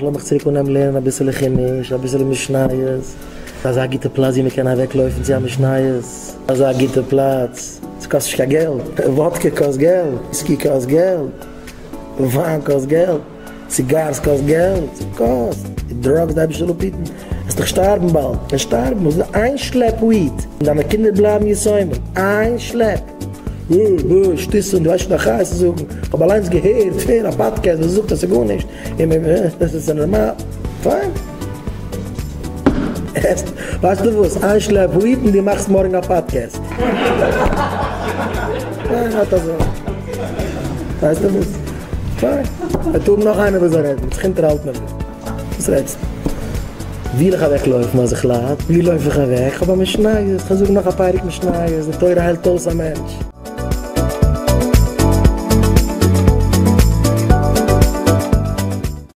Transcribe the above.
לאמיך צוריק אנהייבן לערנען אביסעלע חומש, אביסעלע משניות, אזא גוטע פלאץ ווי מ'קען אוועקלויפן צו א משניות, אזא גוטע פלאץ, ס'קאסט נישט קיין געלט, וואדקע קאסט געלט, וויסקי קאסט געלט, וויין קאסט געלט, ציגארס קאסט געלט, ס'קאסט, drugs די אייבערשטער זאל אפהיטן, וועסט דאך שטארבן באלד, קענסט שטארבן, וואס איז איין שלעפ weed, און דיינע קינדער בלייבן יתומים, איין שלעפ. אה, שטותים, דו ווייסט נישט קיין חיות צו זאגן, כ'האב אליינס געהערט פון א פאדקעסט וואס זאגט אז ס'איז גארנישט, און עס איז נארמאל, פיין. ווייסטו וואס, איין שלעפ weed און דו מאכסט מארגן א פאדקעסט. פיין, אט אזוי. ווייסטו וואס, פיין. וועט האבן נאך איינער וואס זאל רעדן, זיך אונטערהאלטן אויף דיר. וואס רעדסטו? וויל איך אוועקלויפן אז איך לייד? ווי לויף איך אוועק? כ'האב א משניות, כ'זאג נאך א פרק משניות, די תורה היילט אויס א מענטש.